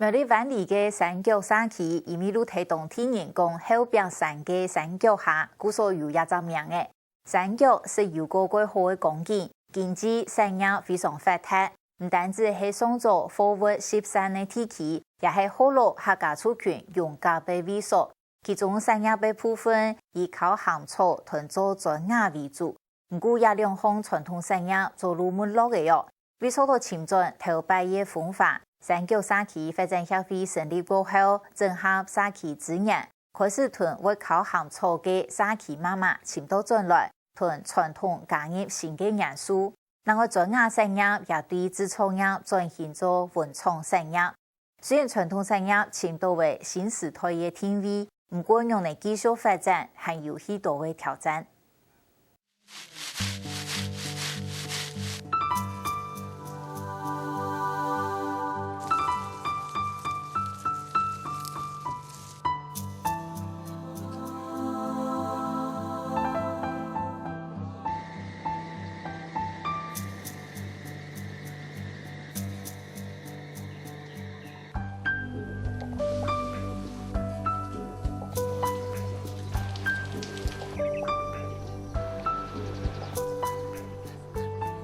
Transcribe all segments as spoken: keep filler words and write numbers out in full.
苗栗灣裡个山腳社區，因為路頭當地人講後壁山个山腳下，故所有這隻名仔。山腳食油膏蓋好个光景，經濟產業非常發達，毋單止係上早貨物集散个地區，也係學老客家族群融合个位所。其中產業个部分以烤鹹草同做磚瓦為主，毋過這兩項傳統產業早就沒落了哦。 為做到尋轉頭擺个風華，山腳社區發展協會成立過後，整合社區資源，開始同會烤鹹草个社區媽媽尋到轉來，同傳統加入新个元素。另外，磚瓦產業也對製造業轉型做文創產業。雖然傳統產業尋到了新時代个定位，毋過仰仔繼續發展，還有許多个挑戰。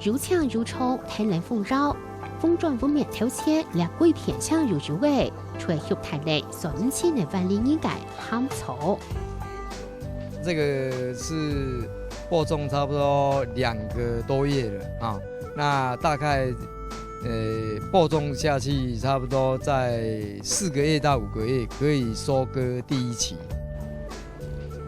有青有蔥，天然紅燒，紅磚烏面頭前，這歸片青油油个，就係畜產了三五千个灣裡人个鹹草。這個是播種差不多兩個多月了啊，那大概，呃，播種下去差不多在四個月到五個月可以收割第一期。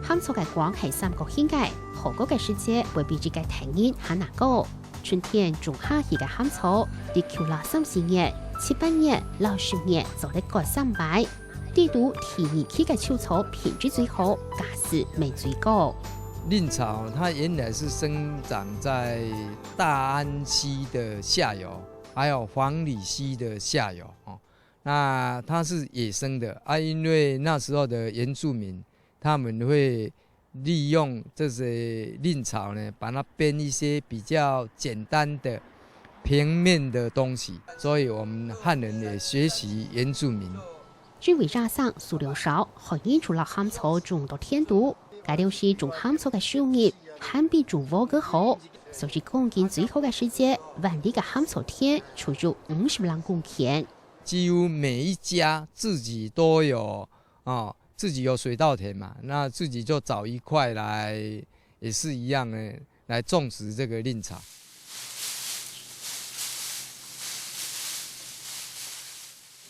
鹹草个梗係三角形个，好過个時節會比一個大人還較高。春天種下去个鹹草，在舊曆三四月、七八月摎十月做得割三擺。底肚第二期个秋草品質最好，價數乜最高。藺草它原來是生長在大安溪的下游，還有黃里溪的下游哦。那它是野生的啊，因為那時候的原住民他們會利用這些藺草呢，把它編一些比較簡單的平面的東西，所以我們漢人也學習原住民。因為野生數量少，漢人就摎鹹草種到田肚，該量時種鹹草个收入還比種禾个好，所以耕種最好个時節，灣裡个鹹草田就有五十零公頃。幾乎每一家自己都有啊，自己有水稻田嘛，那自己就找一塊來，也是一樣的，來種植這個藺草。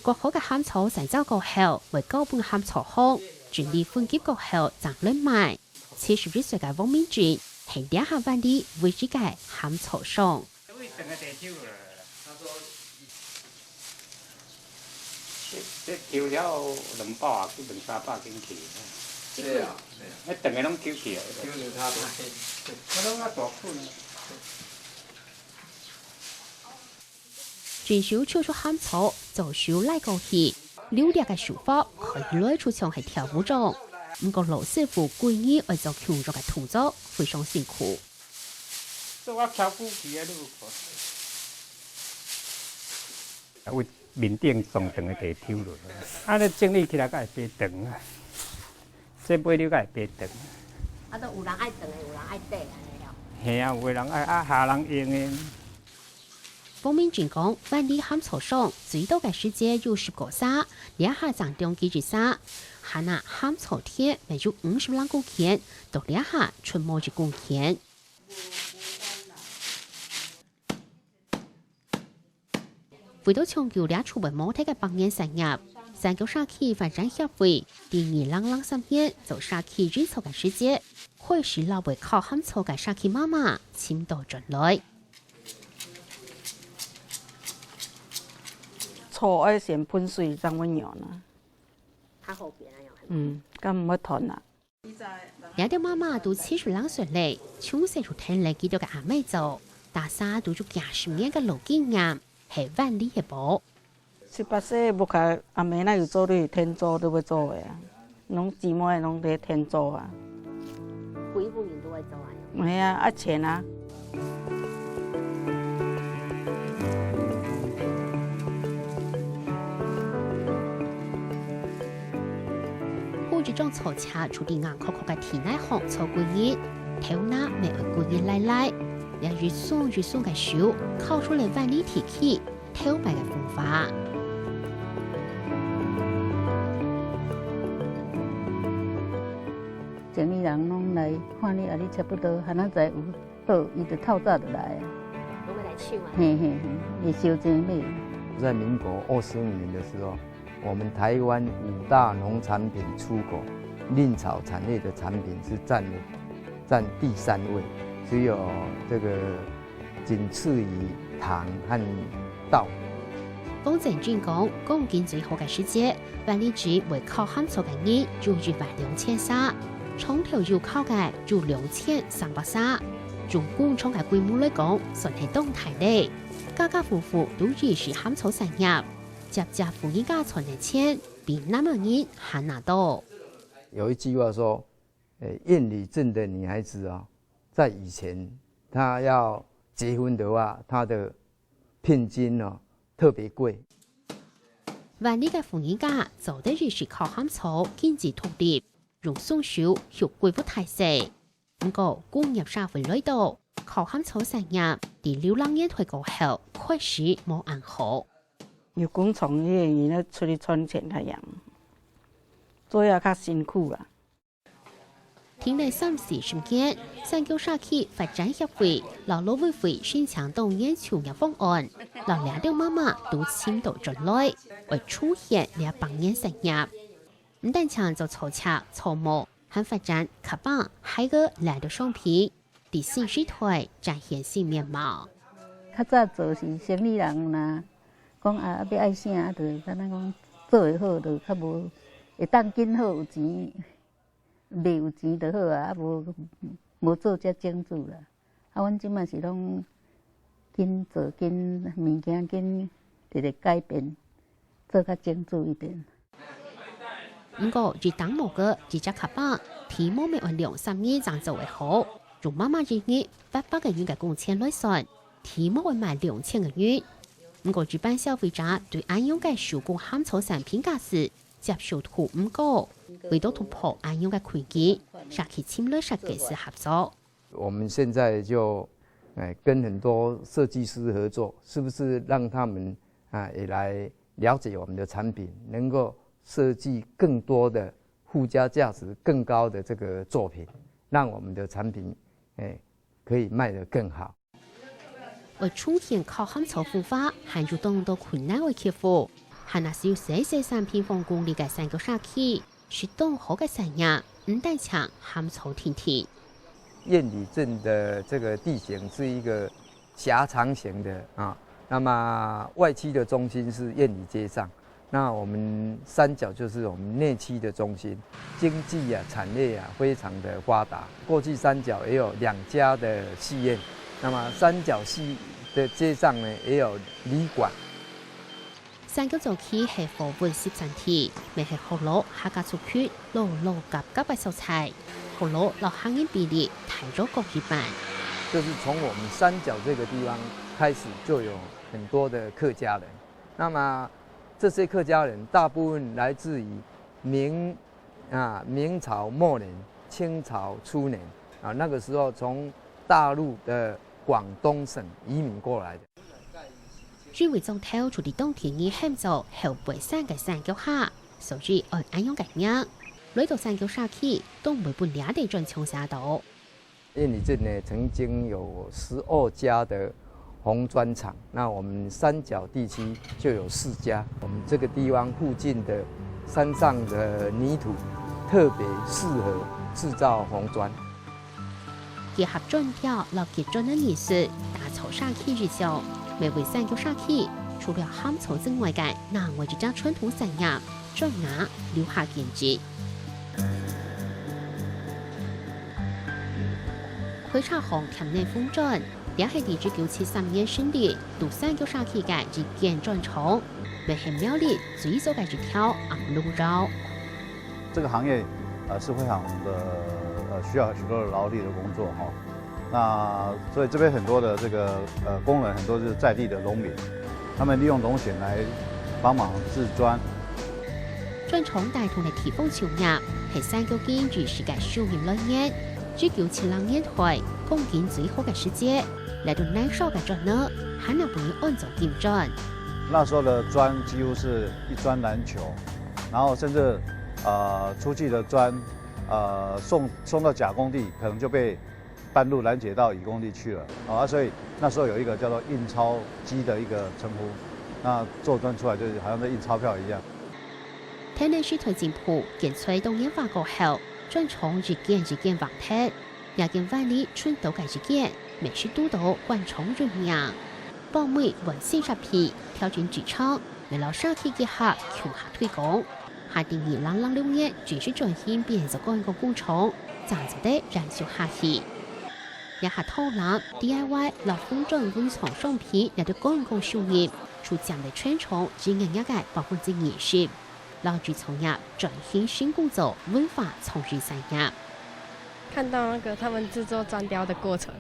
割好个鹹草曬燥過後，會交分鹹草行，整理分級過後正來賣。七十一歲个黃明俊，係這下灣裡唯一个鹹草商。 這，這抽了兩百啊，幾兩三百斤去。對啊，對啊。彼長个攏抽去啊。抽了他都。我攏愛大捆啊。正手抽出鹹草，左手拉過去，流利个手法，看起來就像係跳舞種。毋過老師傅歸日愛做共樣个動作，非常辛苦。 做甲翹久去啊，你有看？啊，有面頂上長的地抽落來，按呢整理起來才會平長啊，這尾溜才會平長。啊，都有人愛長的，有人愛短的，按呢哦。嘿啊，有的人愛，啊，下人用的。黃明俊講，灣裡鹹草上最多个時節有十個儕，這下正中間一儕，還啊鹹草田乜有五十零公頃，到這下賰無一公頃。 為著搶救這處會無忒个百年產業，三角社區發展協會在二零零三年做社區營造个時節，開始摎會烤鹹草个社區媽媽尋到轉來。草愛先噴水，正會軟啊。較好變啊，嗯，較毋會斷啊。 這兜媽媽都七十零歲了，從細就跈等佢兜个阿姆做，逐儕都有幾十年个老經驗，係灣裡个寶。七八歲，屋下阿姆若有做，就跈做，就會做个啊。攏姊妹攏咧跈做啊。規戶人都會做啊？係啊，愛錢啊。當坐車就在硬殼殼个地泥項坐幾日，頭那乜愛幾日拉拉，這一雙一雙个手，烤出來萬里地區頭擺个風華。生理人攏來看你，啊，你差不多還能再有好，伊就透早就來啊。我會來唱啊。嘿嘿嘿，會燒錢買。在民國二十五年的時候，我們台灣五大農產品出口，藺草產業的產品是佔了，佔第三位，只有這個僅次於糖和稻。講正經講，講緊最好个時節，萬里紙會烤鹹草个人有一萬兩千儕，長透有烤个有兩千三百儕，從工廠个規模來講，算係當大咧。家家戶戶都從事鹹草產業，輒輒婦人家賺个錢，比男仔人還拿多。有一句話說，誒，燕裡鎮的女孩子啊，在以前她要結婚的話，她的聘金哦，特別貴。萬里个婦人家做得從事烤鹹草，經濟獨立，用雙手畜幾戶大細。毋過，工業社會來到，烤鹹草產業在六零年代過後開始無恁好。有工廠个人出去賺錢較嚴，做也較辛苦啊。 停了三四十年，三角社區發展協會摎農委會申請多元就業方案，摎這兜媽媽都尋到轉來，愛重現這百年產業。毋單淨做草蓆、草帽，還發展卡巴、鞋仔這兜商品，在新時代展現新面貌。較早做是生理人啦，講啊，欲愛啥，啊，就敢若講做會好，就較無會當緊好有錢。 袂有錢就好啊，啊無，無做遮種子啦。啊，阮這馬是攏緊做緊，物件緊直直改變，做較種子一點。毋過，一頂帽仔，一隻卡巴，起碼愛兩三日正做會好。用媽媽一日八百個銀个工錢來算， 起碼愛賣兩千個銀。毋過，一般消費者對恁樣个手工鹹草產品價數接受度毋高，為著突破恁樣个困境，社區尋來設計師合作。我們現在就，哎，跟很多設計師合作，是不是讓他們，啊，也來了解我們的產品，能夠設計更多的附加價值更高的這個作品，讓我們的產品，哎，可以賣得更好。 愛重現烤鹹草文化，還有當多困難愛克服。還係有細細產品方功利个三角社區，食當好个產業，毋單淨鹹草定定。燕裡鎮的這個地形是一個狹長型的啊，那麼外區的中心是燕裡街上， 那我們三角就是我們內區的中心，經濟啊、產業啊非常的發達。過去三角也有兩家的戲院，那麼三角戲的街上呢，也有旅館。三角早期係貨運集散地，乜係學老客家族群老老合合个所在，學老摎客人比例大約各一半。就是從我們三角這個地方開始，就有很多的客家人。那麼 這些客家人大部分來自於明，啊，明朝末年、清朝初年，啊，那個時候從大陸的廣東省移民過來的。因為庄頭就在當地人喊做後背山个山腳下，所以安恁樣个名。來到三角社區，當會分這兜專長寫到。 燕裡鎮呢，曾經有十二家的紅磚廠，那我們三角地區就有四家。我們這個地方附近的山上的泥土特別適合製造紅磚。結合磚雕摎結磚个藝術，打造社區意象，乜為三角社區除了鹹草之外个另外一隻傳統產業，磚瓦留下痕跡。 開車行添等紅磚，這係在一九七三年成立，在三角社區个一間磚廠，乜係苗栗最早个一條紅龍道。這個行業，呃，是非常的，呃，需要許多的勞力的工作哈。那所以這邊很多的這個，呃，工人很多是在地的農民，他們利用農閒來幫忙製磚。專長帶動个地方就業，係三角經濟世界首名來源。一九七零年代，鋼筋最好个時節，來到恁少个轉呢，還能分人安做金磚。那時候的磚幾乎是一磚難求，然後甚至呃出去的磚，呃送送到甲工地，可能就被半路拦截到乙工地去了。啊，所以那時候有一個叫做印鈔機的一個稱呼，那做磚出來就是好像在印鈔票一樣。天然石頭進步，建材當年化過後，磚廠一間一間荒忒，這間灣裡盡多个一間，乜係堵到關廠人命。報名換新設備，調整製程，乜摎社區結合，共下推廣。下定二零零六年正式轉型變做觀光工廠，正做得延續下去。這下導覽、D I Y摎紅磚文創商品這兜觀光收入，就佔了全場營業額个百分之二十。摎製造業轉型成功做文化創意產業。看到那個他們製作磚雕的過程，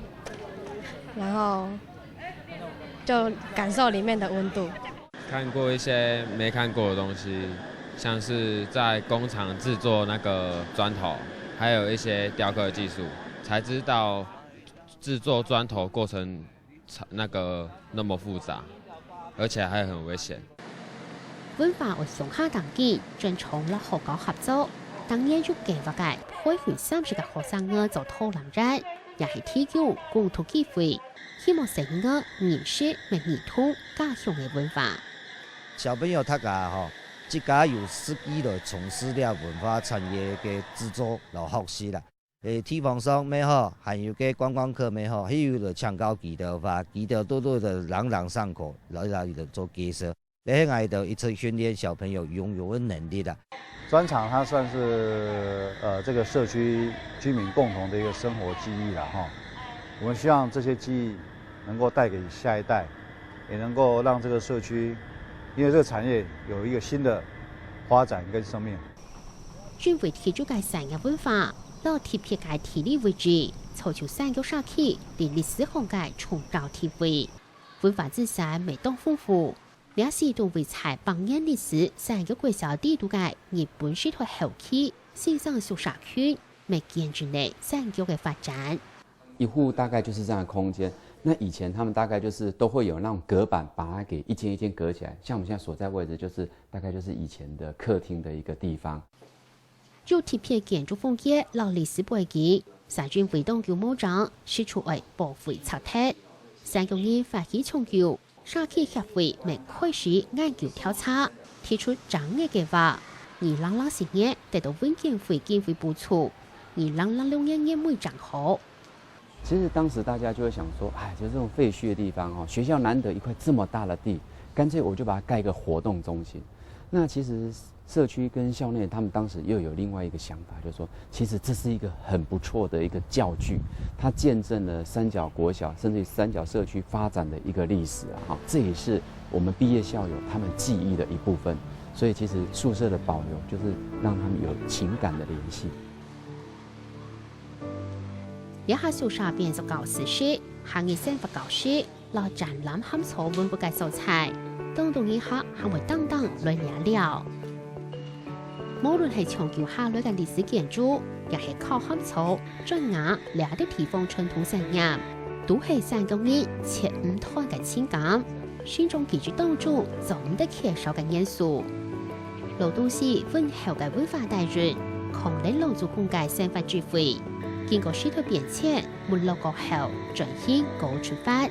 然後就感受裡面的溫度。看過一些沒看過的東西，像是在工廠製作那個磚頭，還有一些雕刻技術，才知道製作磚頭過程那個那麼複雜，而且還很危險。文化愛向下打緊，專長摎學校合作，當年有計畫个培訓三十个學生仔做導覽員，也係提供工作機會，希望細人仔認識乜認同家鄉个文化。小朋友大家吼，自家有實際來從事了文化產業个製作摎學習啦。誒，地方上乜好，還有个觀光客乜好，係有來請教佢兜話，佢兜都都得朗朗上口，來來來做介紹。 這係𠊎兜一直訓練小朋友擁有个能力啊。磚廠它算是呃這個社區居民共同的一個生活記憶啦哈。我們希望這些記憶能夠帶給下一代，也能夠讓這個社區，因為這個產業有一個新的發展跟生命。因為地主个產業文化，摎特別个地理位置，造就三角社區在歷史上个重要地位。文化資產乜當豐富， 這四棟有百年歷史三角國小底肚个日本時代後期新生宿舍群，乜見證了三角个發展。一戶大概就是這樣的空間。那以前他們大概就是都會有那種隔板，把它給一間一間隔起來。像我們現在所在位置，就是大概就是以前的客廳的一個地方。 有特別建築風格摎歷史背景，社區活動有無正，係就愛保護拆忒。三角人發起搶救，社區協會乜開始研究調查，提出整个計畫。二零零四年得到文建會經費補助，二零零六年年尾正好。 其實當時大家就會想說，哎，就這種廢墟的地方哦，學校難得一塊這麼大的地，乾脆我就把它蓋一個活動中心。那其實社區跟校內他們當時又有另外一個想法，就是說，其實這是一個很不錯的一個教具，它見證了三角國小甚至於三角社區發展的一個歷史啊，哈，這也是我們畢業校友他們記憶的一部分。所以其實宿舍的保留，就是讓他們有情感的聯繫。 這下宿舍變做教師室，還有生活教室，摎展覽含藏文物个素材，當多人客還會當當來這尞。無論係搶救下來个歷史建築，也係靠含藏、磚瓦這兜地方傳統產業，都係三角人切毋斷个情感。 生長記憶當中做毋得缺少个元素。勞動市溫厚个文化底蘊，康樂老祖公个生活智慧，經過時代變遷，沒落過後，轉型過出發。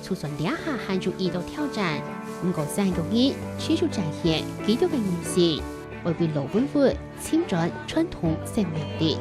就算這下還有已多挑戰，毋過三角人持續展現佢兜个韌性，愛為老文物尋轉傳統生命力。